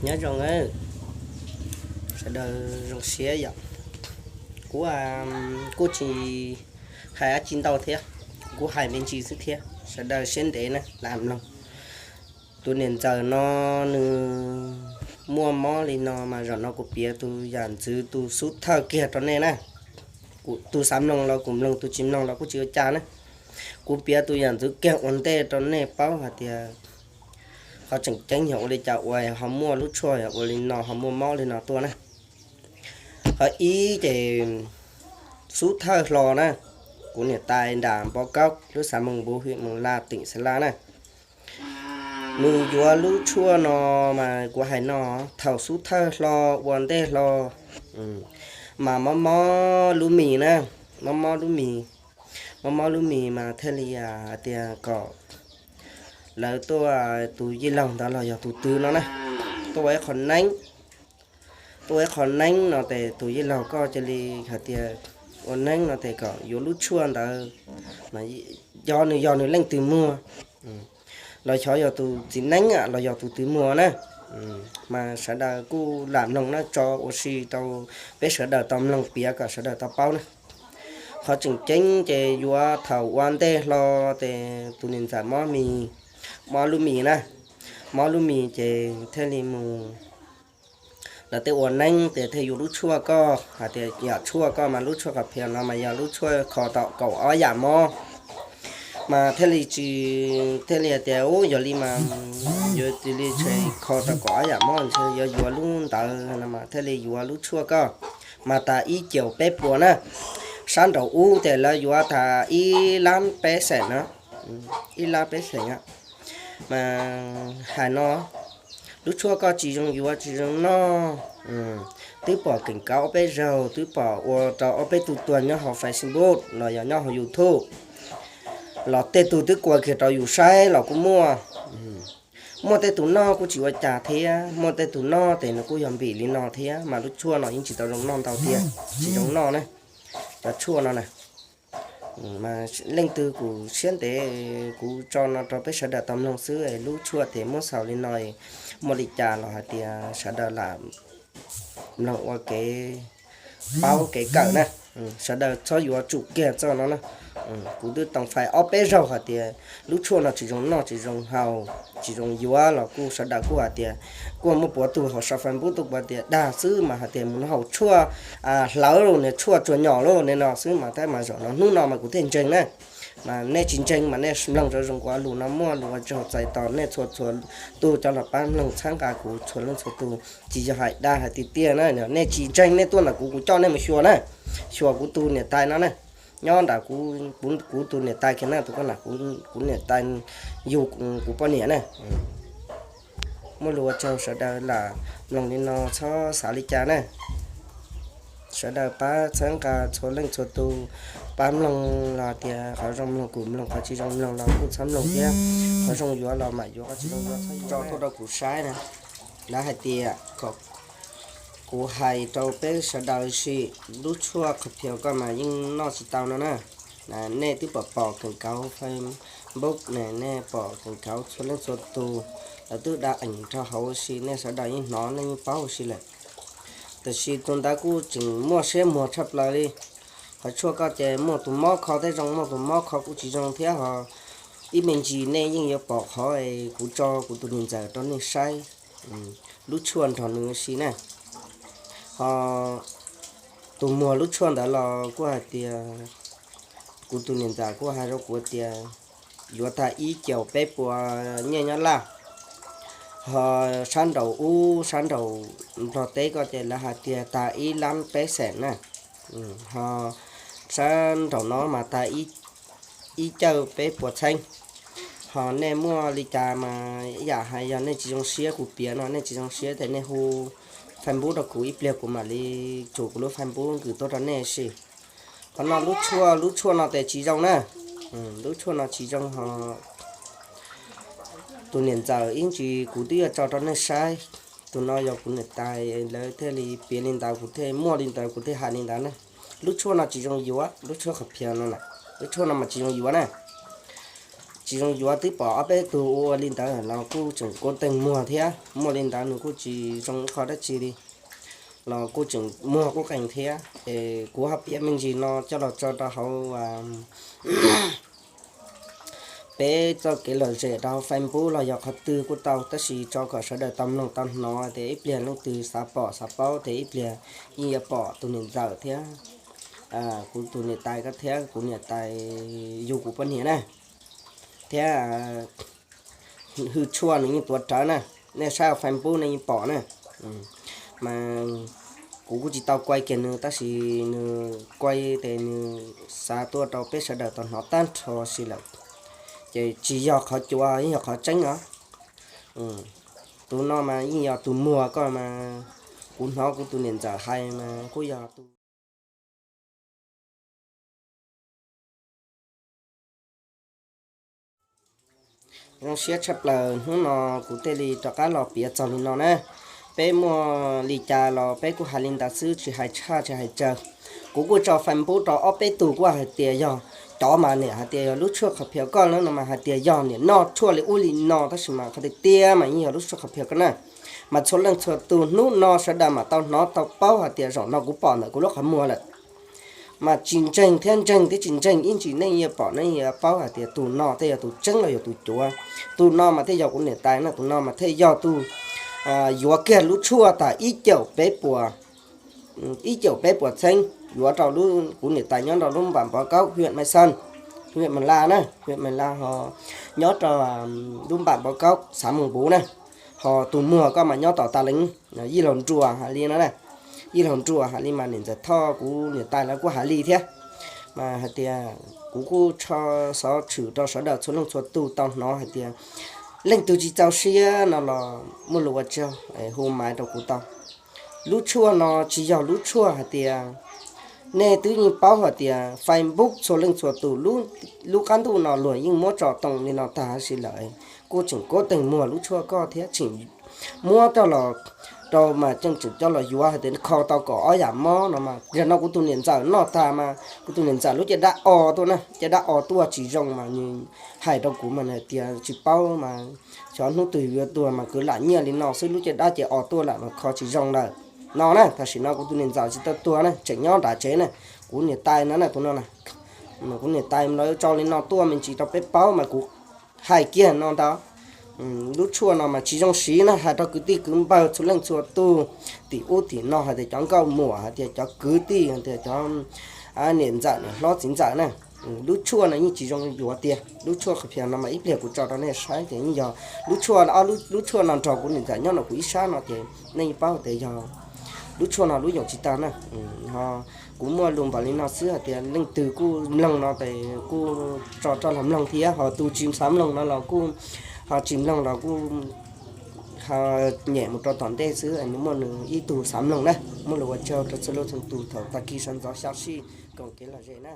Nyob zoo, sawv daws zoo siab yom. Kuv kuj tsis hais dab tsi ntau thiab, kuv hais me ntsis xwb thiab, sawv daws siab ntev na lam mloog. Tus niam ntxawm no nws muaj mob li no mas zaum no kuv piav tus yam ntxwv tus xub thawj kiag rau nej na. Tus xav mloog los kuv mloog, tus tsis mloog los kuj tsis ua cas na. Kuv piav tus yam ntxwv kiag ua ntej rau nej paub hais tias qhov tseem ceeb yog ua li cas uas ho muaj lub tshuaj ua li no, ho muaj mob li no tuaj na. Qhov ib ces xub thawj hlo na, kuv niam tais nram Npo Kaub lub xav Moos Npuv hwm Moos Laj teem Xeem Laj na. Nws yuav lub tshuaj no mas kuv hais no, thaum xub thawj hlo ua ntej hlo mas mob mob lub mis na, mob mob lub mis, mob mob lub mis mas thiaj li hais tias kom lawv tuaj, tus yij laug ntawd los yog tus twg no na, tuaj ua ib qho neeb, tuaj ua ib qho neeb no ces tus yij laug koj cia li hais tias ua neeb no ces kom yuav lub tshuaj ntawd, yog nws yog nws leej twg muag, los xyov yog tus txiv neeb los yog tus twg muag na. Mas sawv daws kuj lam mloog na, tso ua si rau peb sawv daws tau mloog piav kom sawv daws tau paub na. Qhov tseem ceeb ces yuav thaum ua ntej hlo ces tus niam ntxawm mob mis, mob lub mis na, mob lub mis ces thiaj li mus, lawv tej ua neeb ces thiaj yuav lub tshuaj koj hais tias yam tshuaj koj mas lub tshuaj qhov phiaj no mas yog lub tshuaj kho tau kaum ob yam mob. Mas thiaj li tsis, thiaj li hais tias u yog li mas yuav cia li tsheb kho tau kaum ob yam mob ntshe yuav yuav lub ntawd no mas thiaj li yuav lub tshuaj koj. Mas tas ib caum peb puas na, sab nraum ub ces lawv yuav tas ib lab peb xeem na, ib lab peb xeem. Mas hais no, lub tshuaj koj tsis zoo yuav tsis zoo noj, twb pom keem kauv ob peb zaug, twb pom ua rau ob peb tug tuag nyob hauv Facebook los yog nyob hauv YouTube, los tej tug twb kua kiag rau yus saib los kuj muaj. Muaj tej tus noj kuj tsis ua cas thiab, muaj tej tus noj ces nws kuj yog npim li no thiab, mas lub tshuaj no yeej tsis tau zoo noj ntau tiag, tsis zoo noj na, cov tshuaj no na. Mas leej twg kuj siab ntev, kuv tso no rau peb sawv daws tau mloog xwb, lub tshuaj ces muab xaus li no, muaj li cas los hais tias sawv daws lam mloog ua kev paub kev kawm na. Sawv daws txhob yuav tsum kiag txoj no na. Kuv twb tau fais ob peb zaug hais tias lub tshuaj no tsis zoo noj tsis zoo haus, tsis zoo yuav los kuj sawv daws kuj hais tias, kuj muaj puav tug hauv saum Facebook tuaj puav tias dag xwb mas hais tias mus noj haus tshuaj hlawv los niag tshuaj tsuag nyom los niag no xwb mas tab mas zaum no hnub no mas kuv thiaj ntseeg na. Mas nej tsis ntseeg mas nej mloog rau zoo kuv lus no muaj lus ua tsaug txais tos nej txhua txhua tus cov los pab mloog txhawb nqa kuv txhua leej txhua tus. Tsis yog hais dag hais tiag tiag na, nej tsis ntseeg nej tuaj ntawm kuv, kuv coj nej mus xyuas na, xyuas kuv tus niam tais no na. Nyob nram kuv tus niam tais kiag na, tus koj na, kuv niam tais yug kuv poj niam na. Muaj lus ua tsaug sawv daws lam mloog li no txhob xav li cas na. Sawv daws pab txhawb nqa txhua leej txhua tus, pab mloog los tias qhov zoo mloog kuj mloog, qhov tsis zoo mloog los kuj txhob mloog thiab. Qhov zoo yuav los mam yuav, qhov tsis zoo yuav txhob yuav. Tso tuaj rau kuv saib na. Lawv hais tias kom kuv hais rau peb sawv daws sim lub tshuaj qhov phiaj koj mas yeej noj tsis tau no na. Nej twb pom pom keem kauv Facebook ne, nej pom keem kauv txhua leej txhua tus, lawv twb dag eem rau hauv si, nej sawv daws yeej hnov nej yeej paub si lawm. Tab sis tus ntawd kuj tseem muaj siab muag tshaj plaws li. Qhov tshuaj koj ces muaj tus mob kho thiab zoo, muaj tus mob kho kuj tsis zoo thiab ho. Ib me ntsis nej yeej yuav pom qhov kuv tso kuv tus niam ntxawm rau nej saib lub tshuaj nrog nws ua si na. Ho tus muag lub tshuaj ntawd los kuj hais tias, kuv tus niam ntxawm kuj hais rau kuv tias yuav tag ib caug peb puas nyiaj Nyab Laj. Ho sab nraum ub, sab nraum Nplog teb ko ces lawv hais tias tag ib lab peb xeem na. Ho sab nraum no mas tag ib caug peb puas txheeb. Ho nej muaj li cas mas yam hais yog nej tsis zoo siab kuv piav no, nej tsis zoo siab ces nej hu Facebook rau kuv ib pliag kuv mam li tsuas kuv lub Facebook nkws tuaj rau nej si. Qhov no lub tshuaj, lub tshuaj no ces tsis zoo na. Lub tshuaj no tsis zoo ho. Tus niam ntxawm ib ntsis kuv twb yuav tso rau nej saib. Tus no yog kuv niam tais lawv thiaj li piav li ntawd, kuv thiaj muaj li ntawd, kuv thiaj hais li ntawd na. Lub tshuaj no tsis zoo yuav, lub tshuaj qhov phiaj no na. Lub tshuaj no mas tsis zoo yuav na. tsis zoo yuav, twb pom ob peb tug ua li ntawd los kuj tseem kuj teeg muag thiab. Muaj li ntawd nws kuj tsis zoo qhov dab tsi li, los kuj tseem muag kuj qees thiab. Es kuv ho piav me ntsis no coj los tso rau hauv peb txoj kev lom zem rau hauv Facebook los yog qhov twg kuj tau, tab sis tso kom sawv daws tau mloog tau hnov tias ib pliag leej twg xav pom xav paub tias ib pliag yeej yuav pom tus niam ntxawm thiab kuv tus niam tais ko thiab kuv niam tais yug kuv poj niam na, thiab hwj tshuaj nws yeej tuav rawv na. Nej saib Facebook nej yeej pom na. Mas kuv kuj tsis tau kuai kiag nws tab sis nws kuai ces nws xa tuaj rau peb sawv daws tau hnov tag nrho si lawm. Ces tsis yog qhov cuav, yeej yog qhov tseeb os. Tus no mas yeej yog tus muag koj mas, kuv hnov kuv tus niam ntxawm hais mas kuj yog tus zoo siab tshaj plaws. Hnub no kuv thiaj li rov qab los piav txog li no na. Peb muaj li cas los peb kuj hais li ntawd xwb, tsis hais tshaj tsis hais tsawg. Kuv kuj tso Facebook rau ob peb tug kuj hais tias yog, cov mas niam hais tias yog lub tshuaj qhov phiav koj lawm no mas hais tias yog niam noj tshuaj li ub li no, tab sis mas qhov tiag tiag mas yeej yog lub tshuaj qhov phiav koj na. Mas txhua leej txhua tus hnub no sawv daws mam tau hnov tau paub hais tias zaum no kuv pom ntawm kuv lub qhov muag lawm. Mas tsis ntseeg thiab ntseeg thiab tsis ntseeg ib ntsis nej yuav pom nej yuav paub hais tias tus no thiaj yog tus tseeb los yog tus cuav. Tus no mas thiaj yog kuv niam tais no, tus no mas thiaj yog tus yuav kiag lub tshuaj tas ib caum peb puas, ib caum peb puas txheeb yuav rau kuv niam tais nyob rau lub npam Npov Kaub, huyện Mai Sơn, huyện Mường La na, huyện Mường La ho nyob rau lub npam Npov Kaub, xã Mường Bú na. Ho tus muag koj mas nyob tom tas leev, Yij Laug Nruas hais li no na. Yij Laug Nruas hais li mas niam ntxawm Thoj kuv niam tais lawv kuj hais li thiab. Mas hais tias kuv kuj tso xov tshwm rau sawv daws txhua leej txhua tus tau hnov hais tias leej twg tsis txaus siab no los muaj lus ua tsaug hu maiv rau kuv tau. Lub tshuaj no tsis yog lub tshuaj hais tias nej twb yeej paub hais tias Facebook txhua leej txhua tus lub qab ntuj no luag yeej muab tso too li no tag huv si lawm. Kuj tseem kuj teeg muag lub tshuaj koj thiab tseem muab coj los rau mas tseem tseem coj los yuav hais tias kho tau kaum ob yam mob no mas. Yog no kuv tus niam ntxawm noj tag mas kuv tus niam ntxawm lub caj dab o tuaj na, caj dab o tuaj tsis zoo mas nws hais rau kuv mas nws hais tias tsis paub mas xyov hnub twg yuav tuag mas kwv lam nyiaj li no xwb, lub caj dab ces o tuaj lawm mas kho tsis zoo lawm no na. Tam sim no kuv tus niam ntxawm tsis tau tuag na, tseem nyob nram tsev na. Kuv niam tais no na, tus no na, kuv niam tais lawv tso li no tuaj me ntsis rau peb paub mas kuv hais kiag no ntag. Lub tshuaj no mas tsis zoo siv na, hais rau kwv tij kwv npawg txhua leej txhua tus tim ub tim no hais tias cov nkauj muam hais tias cov kwv tij hais tias cov niam ntxawm niam hlob txiv ntxawm na, lub tshuaj no yeej tsis zoo yuav tiag. Lub tshuaj qhov phiav no mas ib pliag kuv tso rau nej saib ces yeej yog lub tshuaj, lub tshuaj no nrog kuv niam ntxawm nyob no kuv ib sab no ces nej yeej paub tias yog lub tshuaj no lub yoov tsis tag na. Ho kuv muaj lus npaum li no xwb hais tias leej twg kuj mloog no ces kuj tso rau los mloog thiab, ho tus tsis xav mloog no los kuj, ho tsis mloog los kuj ho nyem mus rau tom ntej xwb, nws muaj nws ib tug xav mloog na. Muaj lus ua tsaug rau txhua leej txhua tus thaum tag kis sawv ntxov xya sij koom kev lom zem na.